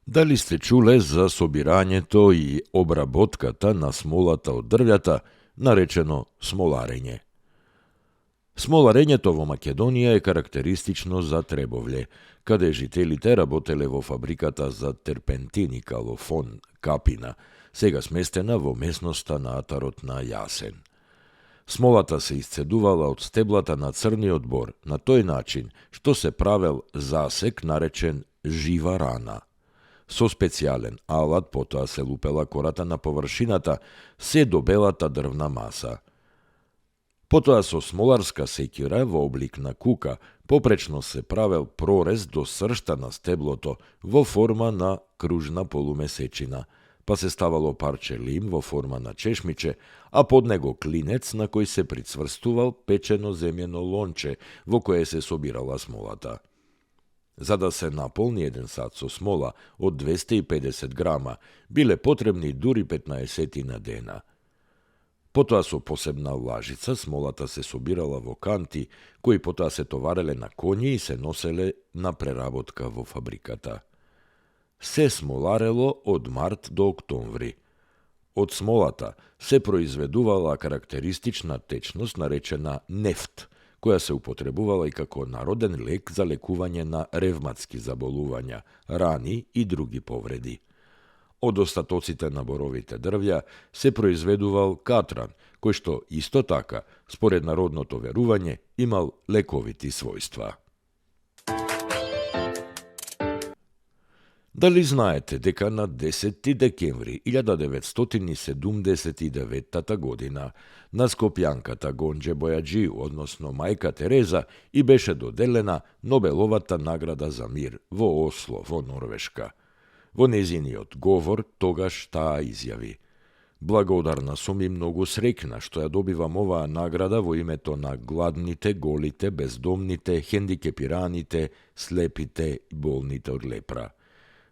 Дали сте чуле за собирањето и обработката на смолата од дрвјата, наречено смоларење? Смоларењето во Македонија е карактеристично за Требовле, каде жителите работеле во фабриката за терпентин и калофон Капина, сега сместена во местноста на атарот на Јасен. Смолата се исцедувала од стеблата на црниот бор на тој начин што се правел засек наречен жива рана. Со специјален алат потоа се лупела кората на површината се до белата дрвна маса. Потоа со смоларска секира во облик на кука попречно се правел прорез до сршта на стеблото во форма на кружна полумесечина, па се ставало парче лим во форма на чешмиче, а под него клинец на кој се прицврстувал печено земјено лонче во кое се собирала смолата. За да се наполни еден сат со смола од 250 грама, биле потребни дури 15 на дена. Потоа со посебна лажица смолата се собирала во канти, кои потоа се товареле на коњи и се носеле на преработка во фабриката. Се смоларело од март до октомври. Од смолата се произведувала карактеристична течност наречена нефт, која се употребувала и како народен лек за лекување на ревматски заболувања, рани и други повреди. Од остатоците на боровите дрвја се произведувал катран, кој што исто така, според народното верување, имал лековити својства. Дали знаете дека на 10 декември 1979 година на скопјанката Гонџе Бојаџи, односно мајка Тереза, и беше доделена Нобеловата награда за мир во Осло, во Норвешка. Во незиниот говор тогаш таа изјави: "Благодарна сум и многу среќна што ја добивам оваа награда во името на гладните, голите, бездомните, хендикепираните, слепите и болните од лепра.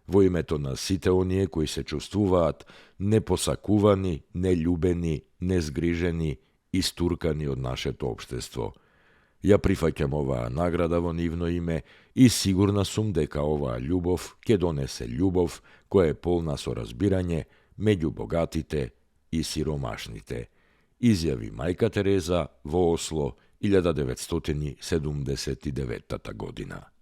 Во името на сите оние кои се чувствуваат непосакувани, нељубени, незгрижени и стуркани од нашето општество. Ја прифаќам оваа награда во нивно име и сигурна сум дека оваа љубов ќе донесе љубов која е полна со разбирање меѓу богатите и сиромашните", изјави мајка Тереза во Осло 1979 година.